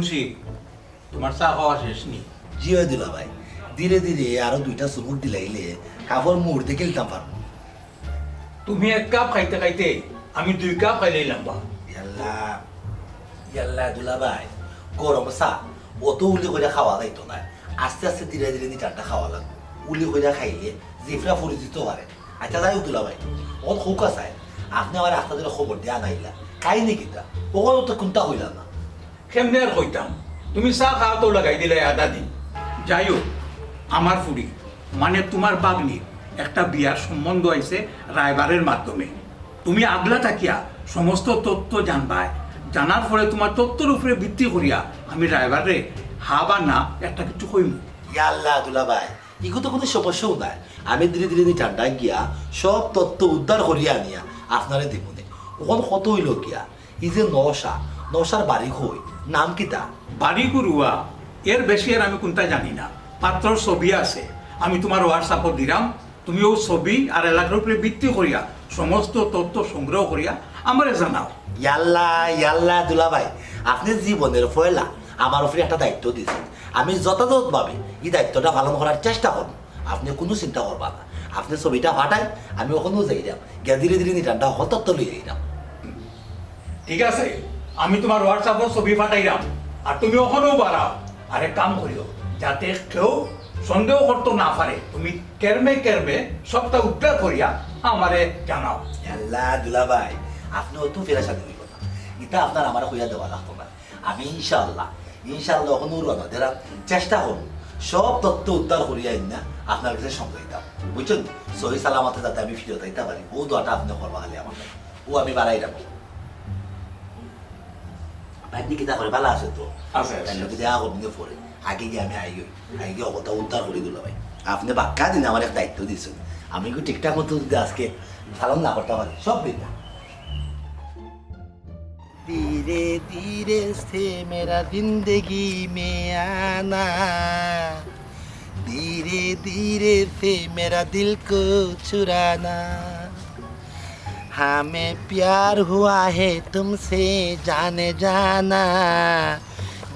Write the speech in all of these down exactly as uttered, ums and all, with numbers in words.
খুশি, তোমার চা খাওয়া শেষ নি? জি অয় দুলাভাই, ধীরে ধীরে আরো দুইটা চুমুক দিলাইলে কাপড় মুহূর্তে গিলতাম পারমু। তুমি এক কাপ খাইতে খাইতে আমি দুই কাপ খাইলাইলাম বা। ইয়াল্লা, ইয়াল্লা দুলাভাই, গরম চা অত উলি কইরা খাওয়া যাইতো নায়, আস্তে আস্তে ধীরে ধীরে নি ঠান্ডা খাওয়া লাগবো। উলি কইরা খাইলে জিফরা ফুরি দিতো পারে। আচ্ছা যাই হোক দুলাভাই, অত হোক আছে, আপনে আমার আস্তা ধরে খবর দিয়া আনাইলা, কাহিনী কিতা? অখন তো কুন্তা কইলা না। কেমনে আর কইতাম, তুমি চা খাওয়াত লাগাই দিলায় আধা দিন। যাই হোক, আমার ফুরি, মানে তোমার ভাগ্নির একটা বিয়ার সম্বন্ধ আইছে রায়বারের মাধ্যমে। তুমি আগলা থাকিয়া সমস্ত তথ্য জানবায়, জানার পরে তোমার তথ্যর উপরে ভিত্তি করিয়া আমি রায়বাররে হা বা না একটা কিছু কইমু। ইয়াল্লা দুলাভাই, ইগু তো কুনু সমস্যাউ নায়। আমি ধীরে ধীরে নি ঠান্ডা গিয়া সব তথ্য উদ্ধার করিয়া আনিয়া আপনারে দিমুনে। অখন কত অইলো গিয়া, ই যে নশা, নশার বাড়ি কই, নাম কিতা? বাড়ি করুয়া, এর বেশি আর আমি কুন্তা জানি না। পাত্রর ছবি আছে, আমি তোমার WhatsApp-ও দিরাম, তুমি অউ ছবি আর এলাকার উপরে ভিত্তি করিয়া সমস্ত তথ্য সংগ্রহ করিয়া আমারে জানাও। ইয়াল্লা, ইয়াল্লা দুলাভাই, আপনে জীবনের পয়লা আমার উপরে একটা দায়িত্ব দিছেন। আমি যথাযথভাবে ই দায়িত্বটা পালন করার চেষ্টা করমু। আপনে কুনু চিন্তা করবা না। আপনে ছবিটা পাঠাইন, আমি অখনউ যাইরাম। গিয়া ধীরে ধীরে নি ঠান্ডা হকল তথ্য লইয়া আইরাম। ঠিক আছে, আমি তোমার WhatsApp-ও ছবি পাঠাইরাম, আর তুমি অখনউ বাড়াও। আর এক কাম করিও, যাতে কেউ সন্দেহ করতো না পারে, তুমি কেরমে কেরমে সবটা উদ্ধার করিয়া আমারে জানাও। ইয়াল্লা দুলাভাই, আপনে অত পেরেশানি অইবা না, ইতা আপনার আমারে কইয়া দেওয়া লাগতো না। আমি ইনশাআল্লাহ, ইনশাআল্লাহ অখনউ রওনা দেরাম, চেষ্টা করমু সব তথ্য উদ্ধার করিয়া আইন্না আপনার গেছে সমঝাইতাম, বুঝছইন? সহি সালামতে যাতে আমি ফিরত আইতা পারি, অউ দোয়াটা আপনে করবা খালি আমার লাগি। অউ আমি বাড়াইরাম। ভাগ্নি কিতা করে, ভালা আছে তো? আছে, আছে। তাইলে দেখা করমু নে পরে। আগে গিয়া আমি আই অই। আগে গিয়া অকলতা উদ্ধার করি দুলাভাই। আপনে বাক্কা দিন আমার এক দায়িত্ব দিছইন। আমি ইগু ঠিকঠাক মতো যদি আজকে পালন না করতাম পারি, সব বৃথা। धीरे धीरे से मेरा जिंदगी में आना, धीरे धीरे से मेरा दिल को चुराना, हमें प्यार हुआ है तुमसे जाने जाना,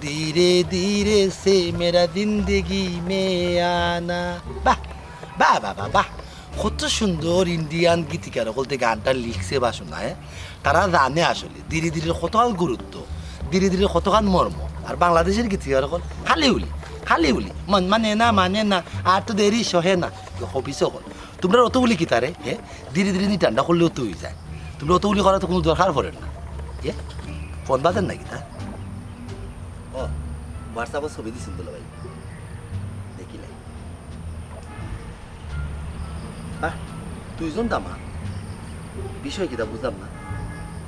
धीरे धीरे से मेरा जिंदगी में आना। বাহ, বাহ, বাহ, বাহ, বাহ। কত সুন্দর ইন্ডিয়ান গীতিকার অকলতে গানটা লিখছে বা শোনায়। তারা জানে আসলে ধীরে ধীরে কতখান গুরুত্ব, ধীরে ধীরে কতখান মর্ম। আর বাংলাদেশের গীতিকার অকল খালি উলি, খালি উলি, মন মানে না, মানে না, আর তো দেরি সহে না। অফিসে অকল তোমরা অত উলি কিতারে, হে? ধীরে ধীরে নি ঠান্ডা করলেও তো অই যায়। তোমরা অত উলি করার তো কুনু দরকার পড়ে না। এ? ফোন বাজের না কিতা? ও, WhatsApp-ও ছবি দিছইন দুলাভাই। দেখিলাই। বাহ, দুইজন দামান। বিষয় কিতা বুঝলাম না।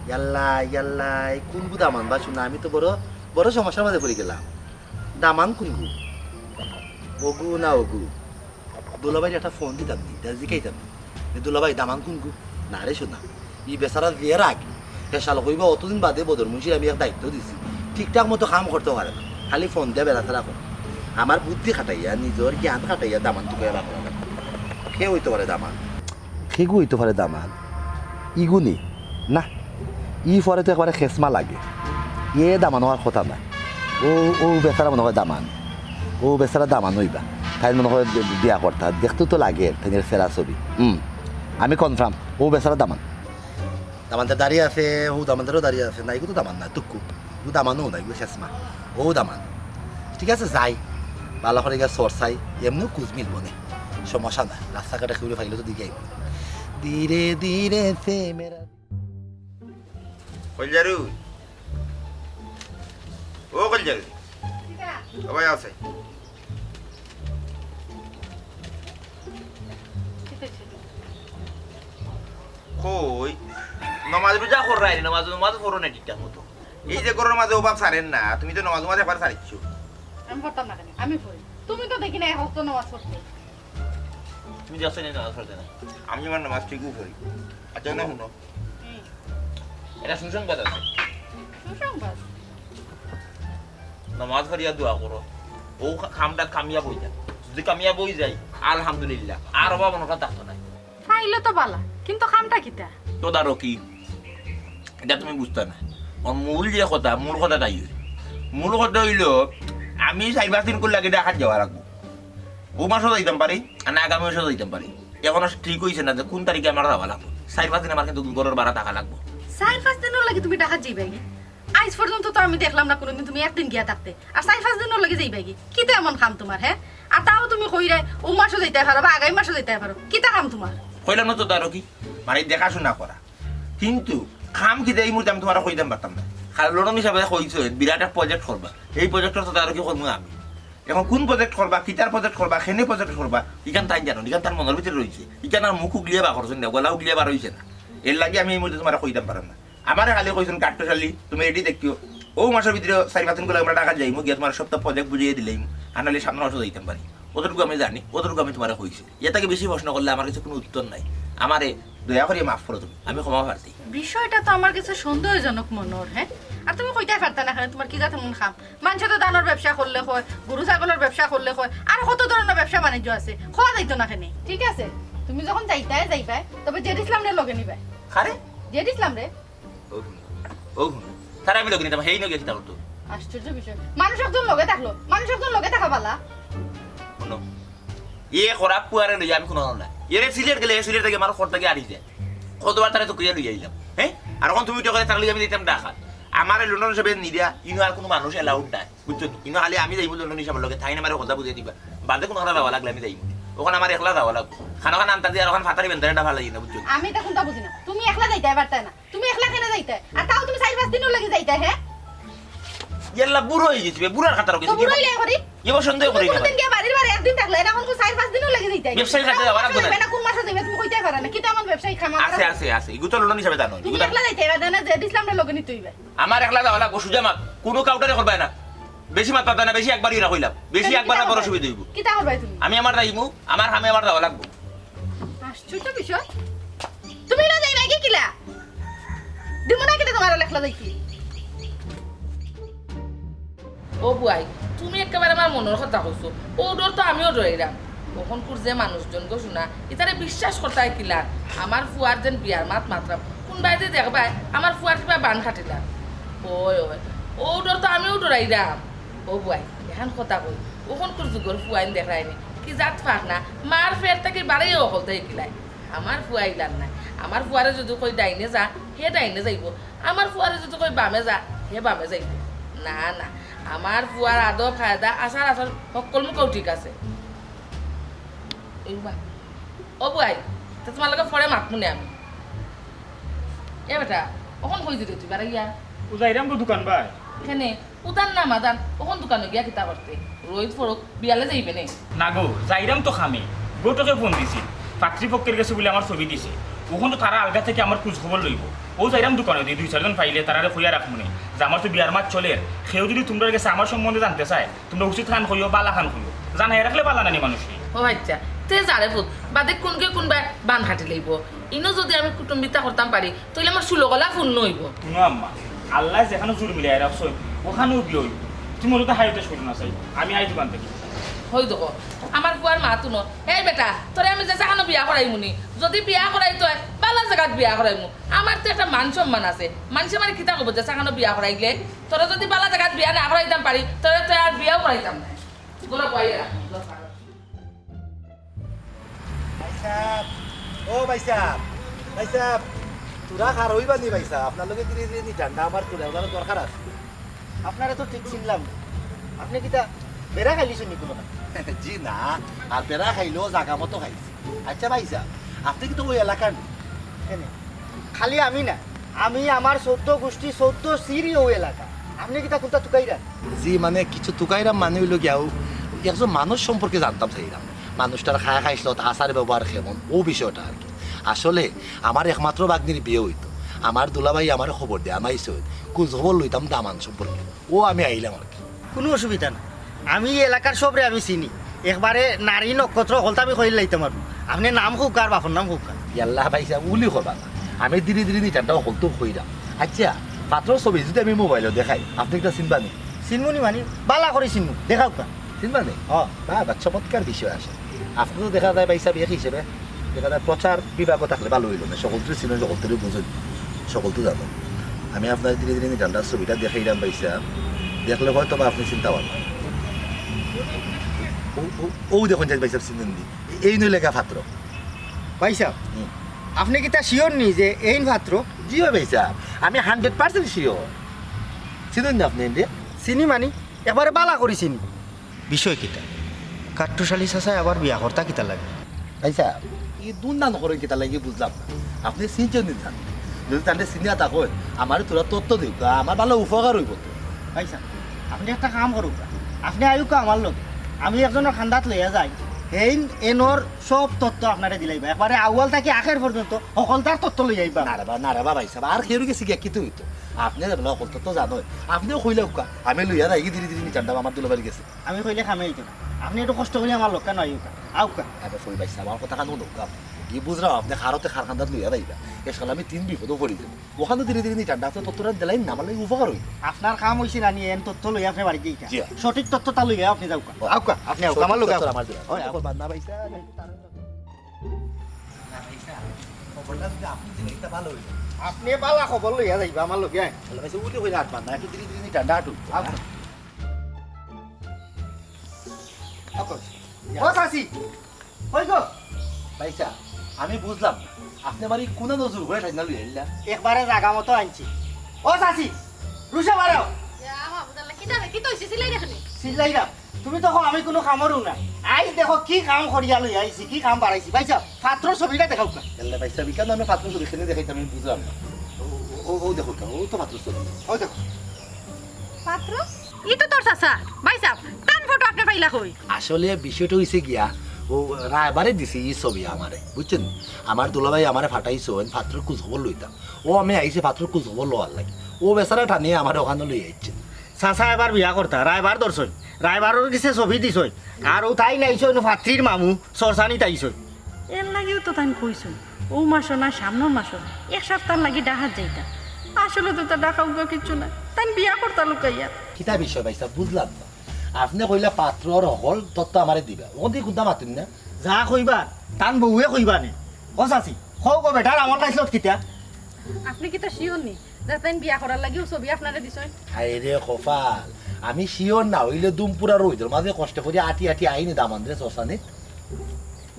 ইয়াল্লা, ইয়াল্লা, ই কুনগু দামান বা শোনা, আমি তো বড়, বড় সমস্যার মাঝে পড়ি গেলাম। দামান কুনগু? অগু না অগু? দুলাভাইরে একটা ফোন দিতাম নি, তা জিকাইতাম নি। এ দুলাভাই, দামান কুনগু? না রে শোনা, ই বেচারা যে রাগি, হেশাল কইবা অতদিন বাদে বদর মুন্সির আমি এক দায়িত্ব দিছি, ঠিকঠাক মতো কাম করতে পারে না, খালি ফোন দিয়া বেড়াছেড়া করে। আমার বুদ্ধি খাটাইয়া, নিজর জ্ঞান খাটাইয়া দামান তুকাইয়া বার করা লাগে। কে অইতো পারে দামান? কেগু অইতো পারে দামান? ইগু নি? না, ই ফুয়ারে তো একবারে খেসমা লাগে। এ দামান অওয়ার কথা না। অউ, অউ বেচারা মনে অয় দামান। অউ বেচারা দামান অইবা। তাইন মনে অয় বি-, বিয়া করতা। দেখতে তো লাগে, তাইনর ফেরা ছবি। হুম, আমি confirm, অউ বেচারা দামান। দামানদার দাড়ি আছে, অউ দামানদারও দাড়ি আছে। না, ইগু তো দামান না, টুকু। ইগু দামানও না, ইগু খেসমা। অউ দামান। ঠিক আছে, যাই। ভালা করি গিয়া চর্চাই, এমনেও কুজ মিলবো নে। সমস্যা না, রাস্তাঘাটে কেউরে পাইলে তো দিকে আইবো। ধীরে ধীরে সে মেরা। কইলজারু। ও কইলজারু। ও ভাই আছে। কই? নমাজ রোজা কররায় নি, নমাজ, নমাজ পড়ো না ঠিকঠাক মতো। এই যে ঘরর মাঝে অভাব ছাড়ের না, তুমি তো নমাজ, নমাজ একবার ছাড়িচ্ছ। আমি পড়তাম না কেনে? আমি পড়ি। তুমি তো দেখি না এক ওয়াক্ত নামাজ পড়তে। তুমি দেখছো নি নামাজ পড়তে না? আমি আমার নামাজ ঠিকউ পড়ি। আচ্ছা, না হুনো। হুম। এটা সুসংবাদ আছে। সুসংবাদ? নামাজ পড়িয়া দোয়া করো। অউ কা-, কামটা কামিয়াব অই যায়। যদি কামিয়াব অই যায়, আলহামদুলিল্লাহ। আর অভাব অনটন থাকতো নায়। পাইলে তো ভালা, কিন্তু কামটা কিতা? তদারকি। এটা তুমি বুঝতা না। অর মূল যে কথা, মূল কথাটাই অই। মূল কথা অইলো, আমি চাইর পাঁচ দিন করি লাগি ঢাকাত যাওয়া লাগবো। অউ মাসও যাইতাম পারি, আর না আগামী মাসও যাইতাম পারি। অখনো ঠিক অইছে না যে কুন তারিখে আমার যাওয়া লাগবো। চাইর পাঁচ দিন আমার কিন্তু ঘরর ভাড়া থাকা লাগবো। চাইর পাঁচ দিনর লাগি তুমি ঢাকাত যাইবায়গি? আইজ পর্যন্ত তো আমি দেখলাম না কুনুদিন তুমি একদিন গিয়া থাকতে। আর চাইর পাঁচ দিনর লাগি যাইবায়গি? কিতা এমন কাম তুমার, হে? আর তাও তুমি কইরায় অউ মাসও যাইতায় পারো বা আগামী মাসও যাইতায় পারো। কিতা কাম তুমার? কইলাম না তো, তারও কি? মানে দেখাশুনা করা। কিন্তু কাম কিতা এই মুহূর্তে আমি তুমারে কইতাম পারতাম না। কারণ লন্ডন হিসাবে কইছে বিরাট এক project করবা। এই project-র তো তারও কি করমু আমি। অখন কুন project করবা, কিতার project করবা, কেনে project করবা, ইখান তাইন জানইন, ইখান তান মনর ভিতরে রইছে। ইখান আর মুখ উগলিয়া বার করছইন না, গলা উগলিয়া বার অইছে না। এরলাগি আমি এই মুহূর্তে তুমারে কইতাম পারতাম না। আমারে খালি কইছইন, "কাট্টুশ আলী, তুমি ready থাকিও। অউ মাসর ভিতরে চাইর পাঁচ দিন করি আমরা ঢাকাত যাইমু, গিয়া তুমার সবতা project বুঝাইয়া দিলাইমু, আর নাইলে সামনর মাসো যাইতাম পারি।" অতটুকু আমি জানি, অতটুকু আমি তুমারে কইছি। এর থাকি বেশি প্রশ্ন করলে আমার কাছে কুনু উত্তর নাই। আমারে দয়া করি মাফ করো তুমি, আমি ক্ষমা প্রার্থী। বিষয়টা তো আমার কাছে সন্দেহজনক মনে অর, হে? আর তুমি কইতায় পারতায় না কেনে তুমার কিতা এমন কাম? মানষে তো ধানর ব্যবসা করলে কয়, গরু ছাগলর ব্যবসা করলে কয়, আর কত ধরনর ব্যবসা বাণিজ্য আছে, কওয়া যাইতো না কেনে? ঠিক আছে, তুমি যখন যাইতায় যাইবায়, তবে জেড ইসলামরে লগে নিবায়। কারে? জেড ইসলামরে। ও হুনো, ও হুনো, তারে আমি লগে নিতাম, হেই নগে কিতা করতো? আশ্চর্য বিষয়, মানুষ একজন লগে থাকলো, মানুষ একজন লগে থাকা বালা। হুনো, এ খারাপ পুয়ারে লইয়া আমি কুনু কাম নাই। এরে সিলেট গেলে, এ সিলেট থাকি আমার ঘর থাকি আড়ি যায়। কতবার তারে তো কইয়া লইয়া আইলাম, হে? আর অখন তুমি উঠে করে তার লইয়া আমি দিতাম ডাকাত। আমারে লন্ডন হিসাবে নিদিয়া, ইনো আর কুনু মানুষ allowed নাই, বুঝছো নি? ইনো খালি আমি যাইমু লন্ডন হিসাবর লগে, তাইন আমারে কথা বুঝাই দিবা। বাদে কুনু কথা যাওয়া লাগলে আমি যাইমু। অখন আমার একলা যাওয়া লাগবো। খানো খান আনতা দিয়া আর অখন ফাতারি বেন্দারে না ফালাই না, বুঝছো নি? আমি তো কুনতা বুঝি না। তুমি একলা যাইতায় পারতায় না। তুমি একলা কেনে যাইতায়? আর তাও তুমি চাইর পাঁচ দিনর লাগি যাইতায়, হে? ইয়াল্লা, বুড়া অইগেছি বে, বুড়ার খাতার তো অইগেছি। বুড়া অইলে করি? এবার সন্দেহ তুমি করি না। কুনুদিন গিয়া বাড়ির বারে একদিন থাকলে, অখন তো চাইর পাঁচ দিনর লাগি যাইতায়। ব্যবসায়ী খাতে যাওয়া লাগবো না। না, কুন মাসে যাইবায় তুমি কইতায় পারো না। কিতা এমন ব্যবসায়ী কাম আছে, আছে, আছে। ইগুতো লন্ডন হিসাবে জানো। তুমি একলা যাইতায় পারতায় না, জেড ইসলামরে লগে নিতায় অইবায়। আমার একলা যাওয়া লাগবো, সুজা মাত। কুনু কাউন্টারে করবায় না। বেশি মাত পাতা না, বেশি একবারই না কইলাম। বেশি একবার না বড় অসুবিধা অইবো। কিতা করবায় তুমি? আমি আমার যাইমু, আমার কামে আমার যাওয়া লাগবো। আশ্চর্য বিষয়। তুমি না যাইবায় কি কিলা? দিমু না কিতা তুমার একলা যাইতে? ও বুয়াই, তুমি একেবারে আমার মনর কথা কইছো। অউ ডর তো আমিও ডরাইরাম। অখনকুর যে মানুষজন গো শুনা, ইতারে বিশ্বাস করতায় কিলা? আমার ফুয়ার যেন বিয়ার মাত মাতরাম, কুনবায় যে দেখবায় আমার ফুয়ার কিবা বান খাটিলা। ওই, ওই, অউ ডর তো আমিও ডরাইরাম। ও বুয়াই, এখান কথা কই, অখনকুর যুগর ফুয়াইন দেখরায়নি, কি জাত ফাক না, মার পেট থাকি বারইয়া অকলতা হিকিলায়। আমার ফুয়া ইলান নায়। আমার ফুয়ারে যুদি কই ডাইনে যা, হে ডাইনে যাইবো। আমার ফুয়ারে যুদি কই বামে যা, হে বামে যাইবো। না, না, আমার ফুয়ার আদব কায়দা, আচার আচরণ হক্কল মুখাউ ঠিক আছে। এই বা, ও বুয়াই, তে তুমার লগে পরে মাতমুনে আমি। এ বেটা, অখন কই দিরে তুই বারাইয়া? ও যাইরাম গো দোকান ভাই। কেনে? উদান না মাদান, অখন দোকানো গিয়া কিতা করতে? রইদ ফরক, বিয়ালে যাইবে নে? না গো, যাইরাম তো কামে। ঘটকে ফোন দিছি, পাত্রীপক্ষর গেছে বুলে আমার ছবি দিছে। অখন তো তারা আলগা থাকি আমার খুঁজ খবর লইবো। অউ যাইরাম দোকানো দি, দুই চাইরজন পাইলে তারারে কইয়া রাখমুনে যে আমার তো বিয়ার মাত চলের, কেউ যুদি তুমরার গেছে আমার সম্বন্ধে জানতে চায়, তুমরা উচিত খান কইও, বালা খান কইও। জানাইয়া রাখলে বালা নানি মানুষরে। ও আইচ্ছা, তে যা রে পুত, বাদে কুনকে কুনবায় বান খাটি লইবো। ইনো যুদি আমি কুটুম্বিতা করতাম পারি, তাইলে আমার ষোলো গলা পূর্ণ অইবো। হুনো আম্মা, আল্লায় যেখানো জুর মিলাইয়া রাখছইন, অখানোউ বিয়া অইবো। তুমি অযথা হাই হুতাশ করিও না চাই, আমি আই দোকান থাকি। হই দেখো, আমার ফুয়ার মাত হুনো। এই বেটা, তোরে আমি যে যেখানো বিয়া করাইমুনি, যুদি বিয়া করাইতে অয়, বালা জাগাত বিয়া করাইমু। আমার তো একটা মান সম্মান আছে, মানষে আমারে কিতা কইবো যে যেখানো বিয়া করাইলে? তোরে যুদি বালা জাগাত বিয়া না করাইতাম পারি, তোরে তো আর বিয়াও করাইতাম না। ভাইসাব, ও ভাইসাব, ভাইসাব, থুড়া খাড়া অইবা নি ভাইসাব, আপনার লগে ধীরে ধীরে নি ঠান্ডা, আমার থুড়া ওনার দরকার আছে। আপনারে তো ঠিক চিনলাম না। আপনে কিতা বেড়া খাইলিছইন নি কুনু? জি না, আর বেড়া খাইলেও জাগা মতো খাইছি। আইচ্ছা ভাইসাব, আপনে কিতা অউ এলাকার নি? কেনে? খালি আমি না, আমি আমার চৌদ্দ গুষ্টি, চৌদ্দ সিরি অউ এলাকা। আপনে কিতা কুনতা তুকাইরা? জি, মানে কিছু তুকাইরাম মানে অইলো গিয়া অউ একজন মানুষ সম্পর্কে জানতাম চাইরাম। মানুষটার খায়া খাইছলত, আচার ব্যবহার কেমন, অউ বিষয়টা আর কি। আসলে আমার একমাত্র ভাগ্নির বিয়া অইতো। আমার দুলাভাই আমারে খবর দিয়া আনাইছইন, খুঁজ খবর লইতাম দামান সম্পর্কে। অউ আমি আইলাম আর কি। কুনু অসুবিধা না, আমি ই এলাকার সবরে আমি চিনি। একবারে নারী নক্ষত্র অকলতা আমি কইলাইতাম পারমু। আপনে নাম কউক্কা আর বাপর নাম কউক্কা। ইয়াল্লা ভাইসাব, উলি করবা না, আমি ধীরে ধীরে নি ঠান্ডা অকলতা কইরাম। আইচ্ছা, পাত্রর ছবি যুদি আমি মোবাইলো দেখাই, আপনে কিতা চিনবা নি? চিনমু নি মানে? বালা করি চিনমু, দেখাউক্কা। চিনবা নি? হ। বাহ, বাহ, চমৎকার বিষয় আছে। আপনে তো দেখা যায় ভাইসাব এক হিসাবে দেখা যায় প্রচার বিভাগও থাকলে ভালা অইলো না, হকলতরে চিনইন, হকলতরে বুঝইন, হকলতু জানইন। আমি আপনারে ধীরে ধীরে নি ঠান্ডা ছবিটা দেখাইরাম ভাইসাব। দেখলে হয়তো বা আপনি চিনতা পারবেন। ও, ও, ও দেখুন যে ভাই সাহেব চিনেন নি। এই নইলে গা ফাত্র। ভাই সাহেব, হুম। আপনি কিতা sure নি যে এইন ফাত্র? জি অয় ভাই সাহেব, আমি hundred percent sure। চিনেন না আপনি এনরে? চিনি মানি, একবারে বালা করি চিনি। বিষয় কিতা? কাট্টুশালী চাচায় আবার বিয়া করতা কিতা লাগে? ভাই সাহেব, ই দুন্দা নকরেন কিতা লাগি বুঝলাম না। আপনি চিনছেন নি তান? যদি তানরে চিনিয়া থাকইন, আমারে থুড়া তথ্য দেউক্কা, আমার বালা উপকার অইবো তো। ভাই সাহেব, আপনি একটা কাম করউক্কা, আপনি আইউক্কা আমার লগে, আমি একজনর কান্দাত লইয়া যাই, হেইন এনর সব তথ্য আপনারে দিলাইবা, একবারে আউয়াল থাকি আখের পর্যন্ত হকলতার তথ্য লইয়া আইবা। না রে বা, না রে বা ভাই সাহেব, আর কেউর গেছে গিয়া কিতা অইতো? আপনি যেবলা হকল তথ্য জানইন, আপনিও কইলাউক্কা, আমি লইয়া যাইগি ধীরে ধীরে নিটান্ডা আমার দুলাভাইর গেছে। আমি কইলে কামে অইতো না। আপনি একটু কষ্ট করি আমার লগে আইউক্কা। আউক্কা। আরে ফরি ভাই সাহেব, আমার কথা কানো হুনউক্কা। ই বুঝরাম, আপনে কারতে কার কান্দাত লইয়া যাইবা। এ শালা আমি তিন বিপদো পড়ি যাইমু। অখানো ধীরে ধীরে নিটান্ডা, আপনে তথ্যটা দিলাইন না, আমার লাগি উপকার অইবো। আপনার কাম অইছে না নি, এন তথ্য লইয়া আপনে বাড়িত যাইতা। জি। সঠিক তথ্যটা লইয়া আপনে যাউক্কা। ও, আউক্কা, আপনে আউক্কা, আমার লগে আউক্কা। আমার দিলাম। ওই, আউক্কা। বাদ না ভাই সাহেব। না ভাই সাহেব, খবরটা যদি আপনে দিলেন, ইটা ভালা অইলো। আপনে বালা খবর লইয়া যাইবা আমার লগে, আয়। তাহলে ভাই সাহেব, উঠে কইরা আট বাদ না, একটু ধীরে ধীরে নিটান্ডা আটুন। আউক্কা। ও চাচি, কই গো? ভাই সাহেব, আমি বুঝলাম না, আপনে আমার ই কুনা নজর করে ঠান্ডা লইয়া আইলা? একবারে জাগা মতো আনছি। ও চাচি, রুশা বাড়াও। ইয়া, মাহমুদ আল্লাহ, কিতা রে, কিতা অইছে? চিল্লাই দেখনি? চিল্লাইরাম। তুমি তো কও আমি কুনু কামরউ না। আইজ দেখো কি কাম করিয়া লইয়া আইছি, কি কাম বাড়াইছি। ভাই সাহেব, ফাত্রর ছবিটা দেখাউক্কা। এলে ভাই সাহেব, ইখানো আমি ফাত্রর ছবি কেনে দেখাইতাম আমি বুঝলাম না। ও, ও, ও, ও দেখউক্কা, ও তো ফাত্রর ছবি। ও দেখো। ফাত্র? ই তো তোর চাচা, ভাই সাহেব, তান ফটো আপনে পাইলা কই? আসলে বিষয়টা অইছে গিয়া, ও রায়বারে দিছে ই ছবি আমারে, বুঝছইন? আমার দুলাভাই আমারে পাঠাইছইন ফাত্রর খোঁজ খবর লইতাম। ও আমি আইছি ফাত্রর খোঁজ খবর লওয়ার লাগি। ও বেচারা টানিয়া আমারে অখানো লইয়া আইছে। চাচা এবার বিয়া করতা, রায়বার ধরছইন, রায়বারর গেছে ছবি দিছইন। আর ও তাইন আইছইন, ফাত্রীর মামু, চরছানিত আইছইন। এর লাগিউ তো তাইন কইছইন, অউ মাসো না সামনর মাসো, এক সাপ্তার লাগি ঢাকাত যাইতা। আসলে তো তার ঢাকা উগা কিচ্ছু নাই, তাইন বিয়া করতা লুকাইয়া। কিতা বিষয় ভাই সাহেব, বুঝলাম না। আপনে কইলা ফাত্রর হকল তথ্য আমারে দিবা, অখান থাকি কুন্তা মাতইন না। যা কইবার, তান বউয়ে কইবা নে। ও চাচি, কও গো বেটার আমল খাইছলত কিতা? আপনে কিতা sure নি যে তাইন বিয়া করার লাগিউ ছবি আপনারে দিছইন? হায় রে কপাল, আমি sure না অইলে দুমপুরা রইদর মাঝে কষ্ট করি আটি আটি আইনি দামান্দরে চরছানিত।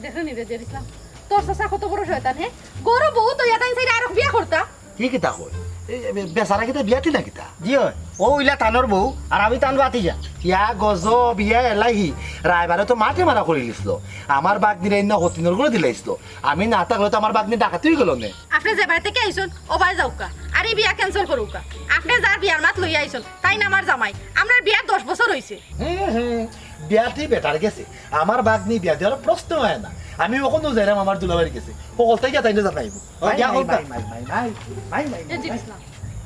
দেখছনি রে জের ইসলাম, তোর চাচা কত বড় শয়তান, হে? ঘরো বউ থইয়া তাইন চাইরা আরক বিয়া করতা? ই কিতা কয়? এ, এ, বেচারা কিতা বিয়াতি না কিতা? জি অয়, অউ অইলা তানর বউ, আর আমি তান ভাতিজা। ইয়া গজব, ইয়া এলাহি, রায়বারে তো মাঠে মারা করি দিছিল। আমার বাগনিরে ইন্না হতিনর ঘরো দিলাইছিল। আমি না থাকলে তো আমার বাগনি ডাকাতি অইগেলো নে। আপনে যে বাড়ি থাকি আইছইন, অউ বায় যাউক্কা, আর ই বিয়া cancel করউক্কা। আপনে যার বিয়ার মাত লইয়া আইছইন, তাইন আমার জামাই, আমরার বিয়ার দশ বছর অইছে। হুম, হুম, বিয়াতি বেটার গেছে। আমার বাগনি বিয়া দেওয়ার প্রশ্ন অয় না। আমি অখনো যাইরাম আমার দুলাভাইর গেছে। হকলতা গিয়া তাইনরে জানাইমু। ও, মাই, গিয়া মাই, কউক্কা। মাই, মাই। এ জিনিস না।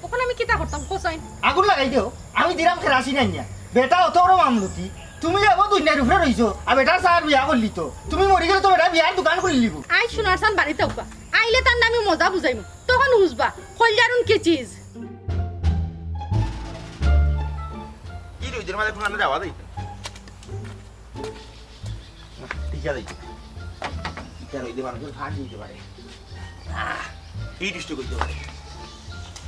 অখন আমি কিতা করতাম, কও চাইন? আগুন লাগাই দেও। আমি দিরাম কেরাসিন আনিয়া। বেটা অত বড় মামলতি। তুমি যাইবো দুনিয়ার উপরে রইছো। আর বেটার চাচার বিয়া করলিতো। তুমি মরি গেলে তো বেটায় বিয়ার দোকান খুলিলিবো। আইজ সোনার চান বাড়িত আউক্কা। আইলে তানরে আমি মজা বুঝাইমু। তখন বুঝবা, কইলজার উন কি চিজ। ই রইদর মাঝে কুনু আনা যাওয়া যায়? টিকা দেই। টিকা রইদে মানুষর ফাঁক দিতে পারে। আহ, এই দুষ্ট করতে পারে।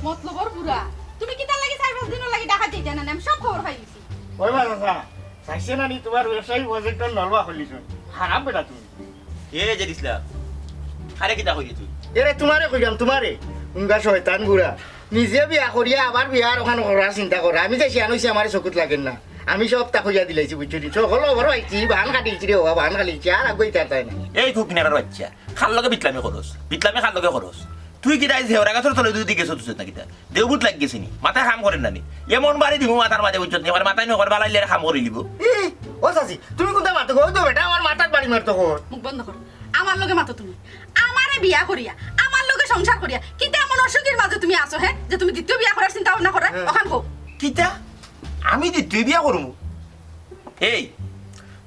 মতলবর বুড়া, তুমি কিতার লাগি চাইর পাঁচ দিনর লাগি ঢাকাত যাইতায় না? আমি সব খবর পাই গেছি। ওই মা চাচা, চাইছে না নি তুমার ব্যবসায়ী project-র নলবা খুলিছইন? হারাম বেটা তুমি। এ যে দিছলা, আরে কিতা কইলি তুই? এরে তুমারে কইলাম, তুমারে। উঙ্গা শয়তান বুড়া। নিজে বিয়া করিয়া আবার বিয়ার অখান করার চিন্তা করে। আমি যে শিয়ান অইছি, আমারে চকুত লাগের না। আমি সব তা কইয়া দিলাইছি, বুঝছো নি? সকল খবর পাইছি, বান কাটিলছি রে বাবা, বান কাটিলছি, আর আগুয়াইতাম পারতায় না। এই খুকিনারার বাচ্চা, কার লগে বিটলামি করস? বিটলামি কার লগে করস? তুই কিতা আইজ হেওরা গাছর তলে দুই দিকে চতুস না কিতা? দেউবুত লাগি গেছে নি? মাথায় কাম করের না নি? এমন বাড়ি দিমু মাথার মাঝে, বুঝছত নি? আমার মাথায় নকর বালাইলে কাম করি লিব। ই, ও চাচি, তুমি কুনতা মাতো গো? ওই তো বেটা আমার মাথাত বাড়ি মারতো কর। মুখ বন্ধ কর। আমার লগে মাতো তুমি। আমারে বিয়া করিয়া, আমার লগে সংসার করিয়া, কিতা এমন অসুখের মাঝে তুমি আছো, হে? যে তুমি দ্বিতীয় বিয়া করার চিন্তা ভাবনা কররায়? হ্যাঁ। অখান কও। কিতা? আমি দ্বিতীয় বিয়া করমু? এই,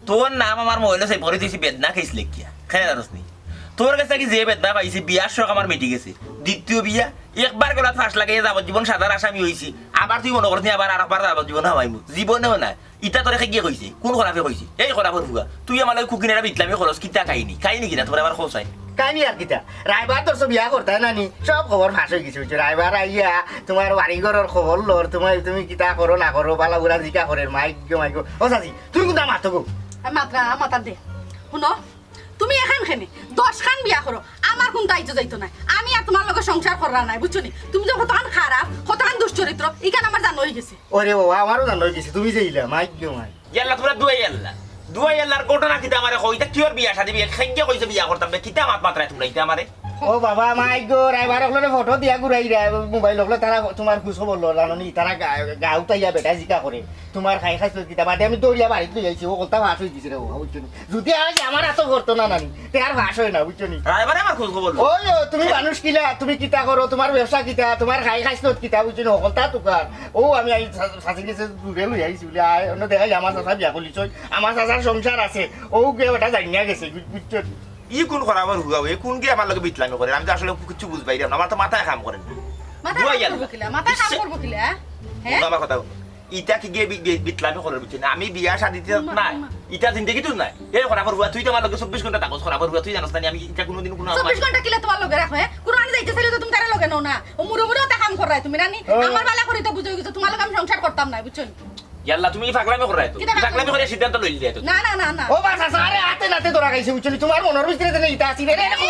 তোর নাম আমার মোবাইলো save করি থইছি, বেদনা খাইস লেখিয়া। খেয়ে জানোস নি? তোর গেছে কি যে বেদনা পাইছি, বিয়ার শখ আমার মিটি গেছে। দ্বিতীয় বিয়া, একবার গলাত ফাঁস লাগাইয়া যাবজ্জীবন সাজার আসামি অইছি। আবার তুই মনো করস নি আবার আরকবার যাবজ্জীবন হামাইমু? জীবনেও না। ইতা তোরে কে গিয়া কইছে? কুন খরাফে কইছে? এই খরাফর ফুয়া, তুই আমার লগে খুকিনারা বিটলামি করস, কিতা কাহিনী? কাহিনী কিতা? তোরে আবার কও চাই। কাহিনী আর কিতা? রায়বার তোর সব বিয়া করতায় না নি? সব খবর ফাঁস অই গেছে, বুঝছো? রায়বার আইয়া তুমার বাড়ি ঘরর খবর লর, তুমার তুমি কিতা করো না করো, বালা বুরা জিকা করের, মাইগো, মাইগো। ও চাচি, তুমি কুনতা মাতো গো? আমি মাতরা, মাতার দে। হুনো, তুমি এখান খেনে দশ খান বিয়া করো, আমার কুনতা আইতো যাইতো নাই। আমি আর তুমার লগে সংসার কররা নাই, বুঝছো নি? তুমি যে কতখান খারাপ, কতখান দুশ্চরিত্র, ইখান আমার জানা অই গেছে। ওরে বাবা, আমারও জানা অই গেছে, তুমি যে ইলা, মাইগো, মাই। ইয়াল্লা, তুমরা দুয়াই আল্লা। দুয়াই আল্লার ঘটনা কিতা আমারে কও? ইতা কিওর বিয়া শাদি? বিয়া, খেইগে কইছে বিয়া করতাম বে, কিতা মাত মাতরায় তুমরা ইতা আমারে? ও বাবা, মাইগো, রায়বার অকলরে ফটো দিয়া ঘুরাইরা, মোবাইল অকলো তারা তুমার খোঁজ খবর লর, জানো নি? তারা গা-, গাঁওত আইয়া বেটা জিকা করে, তুমার খাই খাইছ কিতা? বাদে আমি দৌড়িয়া বাড়িত লই আইছি, অকলতা ফাঁস অই গেছে রে বাবা, বুঝছো নি? যদি আজ আমার আতো করতো না নানি, তে আর ফাঁস অয় না, বুঝছো নি? রায়বারে আমার খোঁজ খবর লও। ওই ও, তুমি মানুষ কিলা, তুমি কিতা করো, তুমার ব্যবসা কিতা, তুমার খাই খাইছ কিতা, বুঝছো নি? অকলতা তুকার। ও আমি আই শা-, শাশুড়ি গেছে দূরে লই আইছি বলে, আয়, অন্য দেখাই আমার চাচা বিয়া করলিছ, আমার চাচার সংসার আছে, ও গিয়া বেটা জানিয়া গেছে, বুঝ-, বুঝছো নি? ই কুন খরাবর হুয়া, এ কুন গিয়া আমার লগে বিটলামি করে? আমি তো আসলে কিচ্ছু বুঝ পাইরাম না, আমার তো মাথায় কাম করে না। মাথায় দুয়াই কাম আল্লা। করবো কিলা? মাথায় কাম ইস! করবো কিলা? হ্যাঁ? ও আমার কথা হুনো। ইতা কি গিয়া বি-, বি-, বিটলামি করের, বুঝছো নি? আমি বিয়া শাদিত নাই। ইতা জিন্দেগিত নাই। এ খরাবর হুয়া, তুই তো আমার লগে চব্বিশ ঘন্টা থাকস, খরাবর হুয়া, তুই জানস না নি, আমি ইতা কুনুদিন কুনু আমার চব্বিশ ঘন্টা কিলা তুমার লগে রাখো, হ্যাঁ? কুরবানি যাইতে চাইলে তো তুমি তারে লগে নেও না। ও মুড়ো মুড়ো তা কাম কররায় তুমি, নানি? ও। আমার বালা করি তো বুঝি গেছে, তুমার লগে আমি সংসার করতাম না, বুঝছো নি? ইয়াল্লা, তুমি ই পাগলামি কররায় তো। কিতা ই পাগলামি পাগলামি? করে সিদ্ধান্ত লইলে তো। না, না, না, না। ও বা চাচা, আরে আতে নাতে ধরা খাইছে, বুঝছো নি? তুমার মনর ভিতরে তো ইতা আছে, রে, রে, এরকম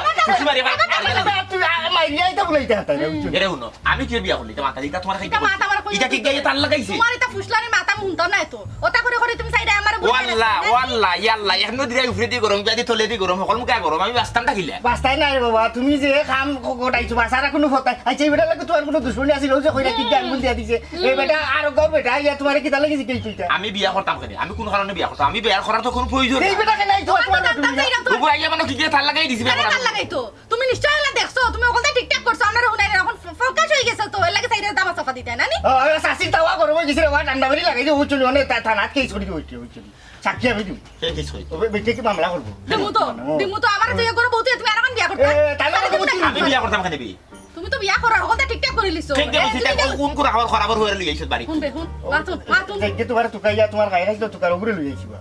কথা খুশি মারি, মারি, মারি, মারি। তুমি, আ, মাইরিয়া ইতা বলে ইতা হাতায় না, বুঝছো নি? এরে হুনো, আমি কিওর বিয়া করলি? ইতা মাথা, ইতা তুমার খাইতে ইতা মাথা আমার কই? ইতা কি গিয়া তার লাগাইছে? তুমার ইতা ফুসলানি মাথা মুনতাম নাই তো। ওটা করে করে তুমি চাইরায় আমারে ও বুঝাই আল্লা, রাখছো, ও না? আল্লা, ইয়া আল্লা, এখনো দিরাই উপরে দি গরম, যদি তলে দি গরম, হকল মুখা গরম, আমি বাঁচতাম না কিলা? বাঁচতায় না রে বাবা, তুমি যে কাম ক-, ঘটাইছো, বাঁচার আর কুনু পথ নাই। আচ্ছা, এই বেটার লগে তুমার কুনু দুশমনি আছিল, ও যে কইরা কিতা আঙ্গুল দিয়া দিছে। এই বেটা আর গো বেটা, ইয়া তুমারে কিতা লাগি জিকাইছো ইতা? আমি বিয়া করতাম কেনে? আমি কুন কারণে বিয়া করতাম? আমি বিয়া করার তো কুনু প্রয়োজন এই নাই। বেটা কেনে আইতো তুমার তুমার কথা তুমি? চাইরাম তো। ওগো আইয়া মানে কি গিয়া তার লাগাই দিছে আরে বিয়া করার? তার লাগাইতো। তুমি নিশ্চয় এলা দেখছো, তুমি অকলতা ঠিকঠাক করছো, আমরারে হুনাইরায়, অখন ফ-, ফকাশ অই গেছে তো, এর লাগি চাইরায় দাবা চাপা দিতায় না নি? ও, ও, শাশির তাওয়া করবো, গেছি রে, ওয়া ঠান্ডা বাড়ি লাগাই যে, ও চলি, অনে তা-, থানাত কেস করি দিব, ওই চলি, ওই চলি। সাক্ষী আমি দিব। কে কেস করি? ও, বে-, বেটে কি মামলা করবো? দিমু তো, ও। দিমু তো, আমার তো ইয়ে করে বলতে তুমি আর এখন বিয়া করতে। এ, তাহলে আরে, তুমি আমাকে তো বলতে খারাপ। আমি বিয়া করতাম কেনে বে? তুমি তো বিয়া করার অকলতা ঠিকঠাক করি লিছো। ঠিক আছে, এ, তুমি সেটা তো কোন, কোন করে আবার খরাবর হুয়ারে লই আইছো বাড়ি? হুন বে, হুন, মাতুন, মাতুন। দেখবে তুমার তুকাইয়া, তুমার গায়ে রাখলো তুকার উপরে লই আইছি বা।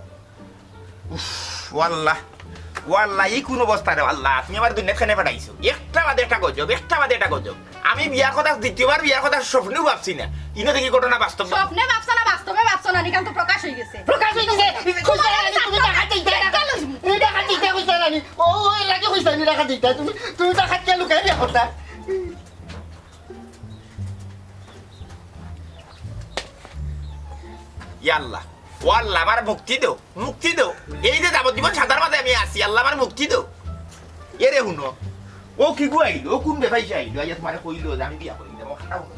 উফ, ওয়াল্লাহ, ওয়াল্লাহ, ই কুন অবস্থা রে আল্লাহ, তুমি আমার দুনিয়াত কেনে পাঠাইছো? একটা বাদে একটা গজব, একটা বাদে একটা গজব। আমি বিয়ার কথা, দ্বিতীয়বার বিয়ার কথা স্বপ্নেও ভাবছি না। ইনো দেখি ঘটনা বাস্তব। স্বপ্নে ভাবছো না, বাস্তবে ভাবছো না, নিকান তো প্রকাশ অই গেছে। প্রকাশ অই গেছে। কইছো না নি, তুমি ডাকাত যাইতা, ডাকাত যাইতা, কইছো না নি? ও, ও, এর আগে কইছো না নি, ডাকাত যাইতা। তুমি, তুমি ডাকাত কে লুকাই বিয়া করতা? ইয়া আল্লাহ, ও আল্লাহ, আমার মুক্তি দেও, মুক্তি দেও। এই যে যাবজ্জীবন সাজার মাঝে আমি আছি, আল্লাহ, আমার মুক্তি দেও। এরে হুনো, ও কিগু আইলো, ও কুন বেপাইসা আইলো, আইয়া তুমারে কইলো যে আমি বিয়া করি, ও খাটা হুনো,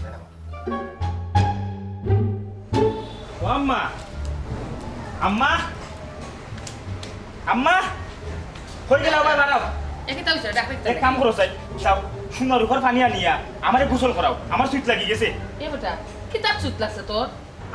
ও আম্মা, আম্মা, আম্মা, কই গেলা আবার? বাড়াও। এ কিতা অইছে? ডাক দিতে এক কাম করো চাই, চাও, সুন্দর উপর পানি আনিয়া আমারে গোসল করাও, আমার শীত লাগি গেছে। এ বেটা, কিতার শীত লাগছে তোর?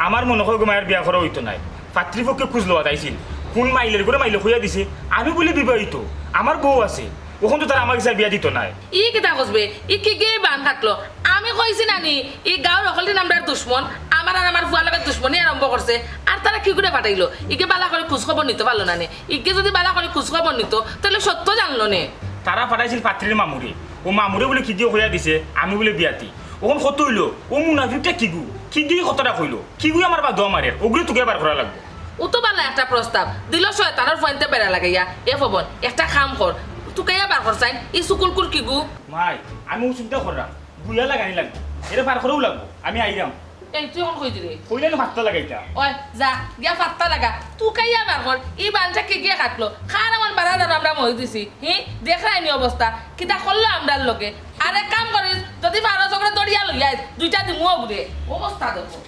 আমার মনো কয় গো মায়ের বিয়া করা অইতো নায়। পাত্রীপক্ষে খুজ লওয়াত আইছিল, কুন মাইলর ঘরে মাইলে কইয়া দিছে আমি বুলে বিবাহিত, আমার বউ আছে, অখন তো তারা আমার গেছে বিয়া দিতো নায়। ই কিতা কস বে? ই কিগিয়ে বান কাটলো? আমি কইছি না নি, ই গাঁওর হকলদিন আমরার দুশমন, আমার আর আমার ফুয়ার লগে দুশমনি আরম্ভ করছে, আর তারা কিগুরে পাঠাইলো? ইগে বালা করি খুজ খবর নিতো পারলো না নে? ইগে যদি বালা করি খুজ খবর নিতো, তাইলে সত্য জানলো নে। তারা পাঠাইছিল পাত্রীর মামুরে, ও মামুরে বুলে কিগিয়ে কইয়া দিছে আমি বুলে বিয়াতি। অখন কত অইলো, ও মুনাফিকটা কিগু, কিগিয়ে কথাটা কইলো, কিগুয়ে আমার বাদুয়া মারের, ওগুরে তুকাইয়া বার করা লাগবো। ও তো বালা একটা প্রস্তাব দিল শয়তানর ফুয়াইন্তে বেড়া লাগাইয়া। এ পবন, একটা কাম কর, তুকাইয়া বার কর চাইন, ই সুকুলকুর কিগু? মাই, আমি ও চিন্তা কররাম, গুইয়া লাগানি লাগবো, এরে বার করাউ লাগবো, আমি আইরাম। এই, তুই অখন কই দিরে? কইলে না ফাত্তা লাগাইতা। ওই, যা, গিয়া ফাত্তা লাগা, তুকাইয়া বার কর, ই বানটা কিগিয়ে কাটলো, কার এমন বাড়া দান আমরা মই দিছি, হি? দেখরায়নি অবস্থা, কিতা করলো আমরার লগে? আর এক কাম করিস, যদি পারস ওগুরে ধরিয়া লই আইস, দুইটা দিমু ওগুরে। অবস্থা দেখো।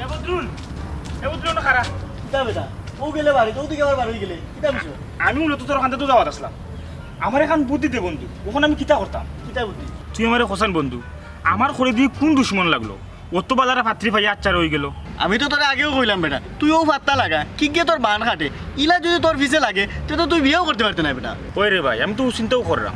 এ বদরুল, এ বদরুল, অনো খাড়া। কিতা বেটা? ও গেলে বাড়িত, ও দিকে আবার বার অই গেলে। কিতা বিষয়? আমি মূলত তোর অখানতে তো যাওয়াত আছলাম। আমারে একখান বুদ্ধি দে বন্ধু, অখন আমি কিতা করতাম? কিতা বুদ্ধি? তুই আমারে কছাইন বন্ধু, আমার ঘরেদি কুন দুশমন লাগলো? অত বালা পাত্রী পাইয়া আচ্ছা রই গেল। আমি তো তোরে আগেও কইলাম বেটা, তুই অউ ফাত্তা লাগা, কিগিয়ে তোর বান কাটে। ইলা যদি তোর পিছে লাগে, তে তো তুই বিয়াও করতে পারতে নায় বেটা। ওই রে ভাই, আমি তো অউ চিন্তাউ কররাম।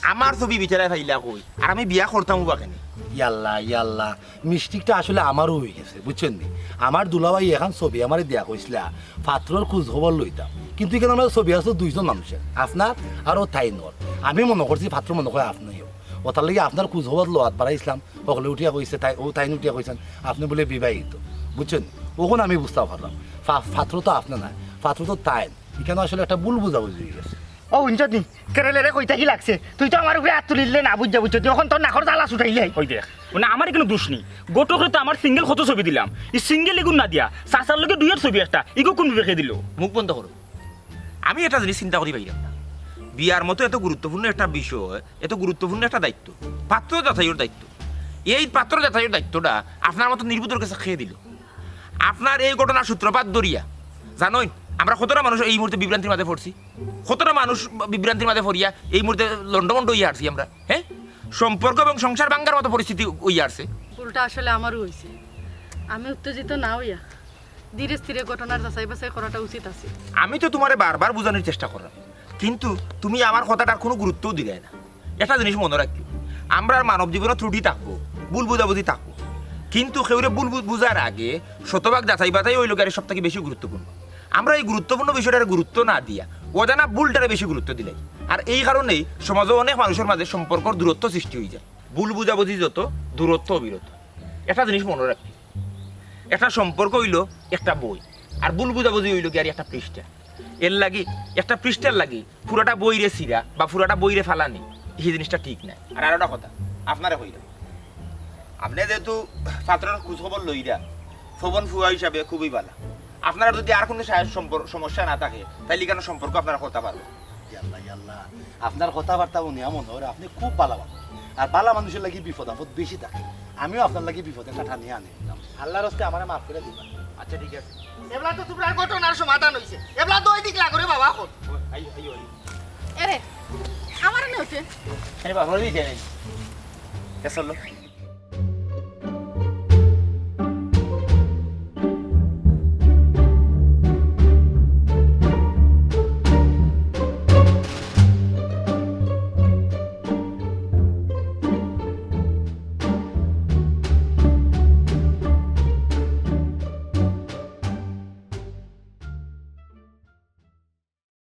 আমার ছবি বিচারায় পাইলা কই? আর আমি বিয়া করতাম বা কেনে? ইয়াল্লা, ইয়াল্লা, মিস্টেকটা আসলে আমারও অইগেছে, বুঝছইন নি? আমার দুলাভাই এখান ছবি আমারে দিয়া কইছলা, পাত্রর খুঁজ খবর লইতাম। কিন্তু ইখান আমার ছবি আছে দুইজন মানুষের, আপনার আর ও তাইনর। আমি মনো করছি পাত্র মনো কয় আপনেও। অতার লাগি আপনার খুঁজ খবর লওয়াত বাড়াইছলাম, হকলে উঠিয়া কইছে, তাই, ও তাইন উঠিয়া কইছইন, আপনে বুলে বিবাহিত, বুঝছইন? অখন আমি বুঝতাম পারলাম, পা-, পাত্র তো আপনে নায়, পাত্র তো তাইন। ইখান আসলে একটা ভুল বুঝাবুঝি অইগেছে। ও হুনছত নি? কেরেলেরে কইতা কি লাগছে? তুই তো আমার উপরে আত তুলিলে না, বুঝছা, বুঝছত নি? অখন তোর নাকর জ্বালা ছুটাইলাই। ওই দেখ, মানে আমার কুনু দুষ নি। ঘটকরে তো আমার সিঙ্গেল কত ছবি দিলাম, ই সিঙ্গেল ইগুন না দিয়া চাচার লগে দুইয়ের ছবি একটা, ইগু কুন বিবেকে দিল? মুখ বন্ধ করো। আমি একটা জিনিস চিন্তা করি পাইরাম না, বিয়ার মতো এত গুরুত্বপূর্ণ একটা বিষয়, এত গুরুত্বপূর্ণ একটা দায়িত্ব, পাত্র যাচাইয়ের দায়িত্ব, এই পাত্র যাচাইয়ের দায়িত্বটা আপনার মতো নির্বুধর গেছে কে দিল? আপনার এই ঘটনার সূত্রপাত ধরিয়া, জানইন, আমরা কতটা মানুষ এই মুহূর্তে বিভ্রান্তির মাঝে পড়ছি, কতটা মানুষ বিভ্রান্তির মাঝে পড়িয়া এই মুহূর্তে লণ্ডভণ্ড অইয়া আরছি আমরা, হ্যাঁ? সম্পর্ক এবং সংসার ভাঙ্গার মতো পরিস্থিতি অইয়া আরছে। ভুলটা আসলে আমারও অইছে। আমি উত্তেজিত না অইয়া ধীরে স্থিরে ঘটনার যাচাই বাছাই করাটা উচিত আছিল। আমি তো তুমারে বারবার বুঝানির চেষ্টা করলাম, কিন্তু তুমি আমার কথাটার কুনু গুরুত্বও দিলায় না। একটা জিনিস মনো রাখিও, আমরার মানব জীবনো ত্রুটি থাকবো, ভুল বুঝাবুঝি থাকবো, কিন্তু কেউরে ভুল বু-, বুঝার আগে শতভাগ যাচাই বাছাই অইলো গিয়া সব থাকি বেশি গুরুত্বপূর্ণ। আমরা এই গুরুত্বপূর্ণ বিষয়টারে গুরুত্ব না দিয়া অজানা ভুলটারে বেশি গুরুত্ব দিলাই। আর এই কারণেই সমাজো অনেক মানুষর মাঝে সম্পর্কর দূরত্ব সৃষ্টি অইযায়। ভুল বুঝাবুঝি যত, দূরত্ব অবিরত। একটা জিনিস মনো রাখবি, একটা সম্পর্ক অইলো একটা বই, আর ভুল বুঝাবুঝি অইলো গিয়া একটা পৃষ্ঠা। এর লাগি, একটা পৃষ্ঠার লাগি পুরাটা বইরে ছিড়া বা পুরাটা বইরে ফালানি, ই জিনিসটা ঠিক নায়। আর আরোটা কথা, আপনারে কইরাম, আপনে যেহেতু পাত্রর খুঁজ খবর লইরা, ফবন ফুয়া হিসাবে খুবই ভালা। আপনার যদি আর কুনু সা-, সম্পর-, সমস্যা না থাকে, তাইলে ইখান সম্পর্ক আপনারা করতা পারবা। ইয়াল্লা, ইয়াল্লা, আপনার কথাবার্তা হুনিয়া মনো অর আপনে খুব ভালা মানুষ। আর ভালা মানুষর লাগি বিপদ আপদ বেশি থাকে। আমিও আপনার লাগি বিপদ একটা টানিয়া আনি দিলাম। আল্লার ওয়াস্তে আমারে মাফ করি দিবা। আচ্ছা, ঠিক আছে। এবলা তো তুমরার ঘটনার সমাধান অইছে। এবলা দুই দিক লাগরে বাবা অখন। ও, আইও, আইও, আইও। এরে, আমারে নেওতে। আরে বাবা, ওই যে, কে চললো?